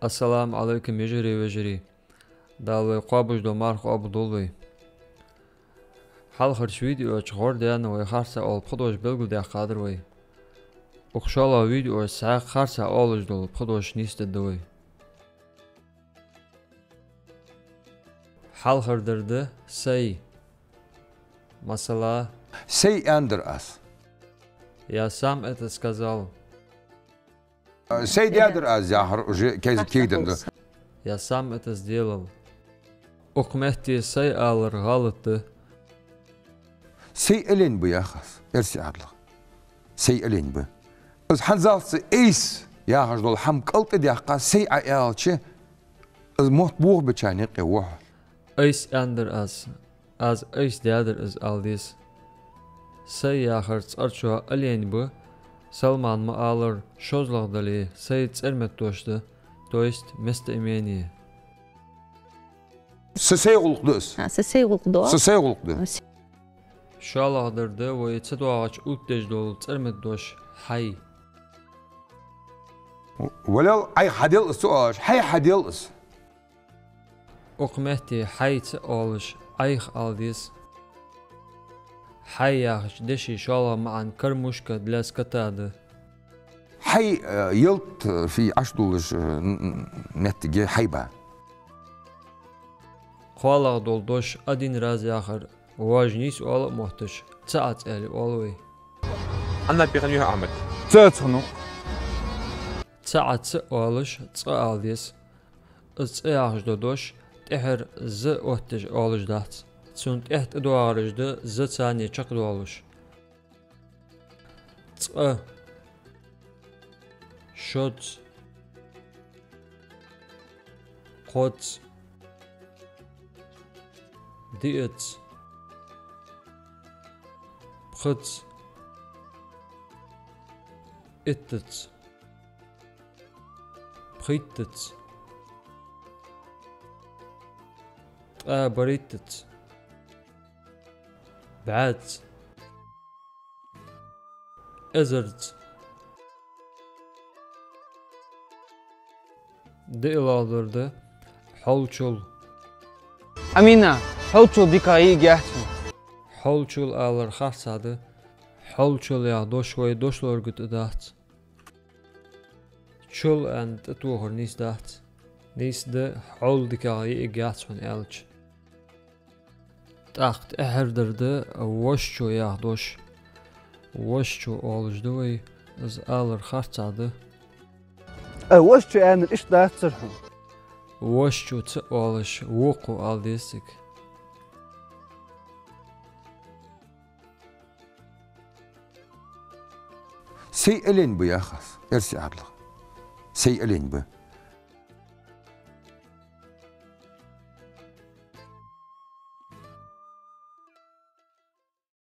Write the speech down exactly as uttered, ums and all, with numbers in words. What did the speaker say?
Ассаламу Ӏалайкум, йижарий, вежарий. Дала вай кхоабаш дола марха къоабал долда вай. Хьалхарча видеочухь гӀор даьнна вай харцахьа оала пхи дош белгалдаьккхадар вай. Укх шоллагӀча видео чухь харцахьа оалаш дола пхи дош нийсдергда вай. Хьалхардар да «сай». Масала: «Сай аьннадар аз». «Я сам это сказал». «Сай даьдар аз» яхар уже кез-, кегаденна да. «Я сам это сделал». Укх метте «сай» алар гӀалат да. «Сай аьлар» ба яхаш, эрсий Ӏаьдала. «Сай аьлар» ба. Из хӀанзалца «айса» яхаш дола хӀама кӀалтӀа а даьккха, «сай» Ӏоаьлча, из мотт бохабечарна юкъе ва хьо. «Айса аьннадар аз», «аз айса даьдар из» ала деза. «Сай» яхар цкъарчоа аьлар ба, Салмана ма аллара, шозлагӀа дале, «сай» цӀерметта дош да, то есть местоимение. «Са сай гӀулакх да из». А, «са сай гӀулакх да». «Са сай гӀулакх да». А, с- ШоллагӀдар да вай цадоагӀача оттадеш дола цӀерметта дош «хьай». «Валлал, Ӏайха хьадел из» ца оалаш, «хьай хьадел из». Укх метте «хьай» ца оалаш, «Ӏайха» ала деза. «Хьай» яхача деша шоллагӀа маӀан «кормушка для скота» да. «Хьай, э, ялат, э, фий Ӏаш долаш, э, н-, н-, моттиг я хьай ба». КхоалагӀа дола дош «один раз» яхар вож нийса оала а мотташ, «ца Ӏац» аьле оал вай. Анна пихан юха Ахьмад. «Ца Ӏац» хьона. «Ца Ӏац» оалаш, «цкъа» ала деза. Из «цкъа» яхаш дола дош тӀехьара «з» оттадеш оалаш дац. Цунна тӀехьа тӀадоагӀараш да «з» царна чакхдоалаш. Цкъа, шозза, кхозза, диъазза, пхезза, иттазза, пхийттазза, ткъаь барайттазза, бӀаьзза, эзарзза. ДиълагӀдар да «хьолчул». Амина, «хьолчул» дикагӀа йиӀиг яц хьона. «Хьолчул» алар харцахьа да. «Хьолчул» яха дош вай дошлорга тӀа дац. «Чул» аьнна тӀатохар нийса дац. Нийса да «хьол» дикагӀа йиӀиг яц хьона аьлча. ТӀаккха тӀехьардар да «вошчу» яха дош. «Вошчу» оалаш да вай, из алар харцахьа да. Э, «вошчу» аьннар иштта дацар хьона. «Вошчу» ца оалаш, «вокху» ала деза цига. «Сай аьлар» ба яхаш, эрсий Ӏаьдала. «Сай аьлар» ба.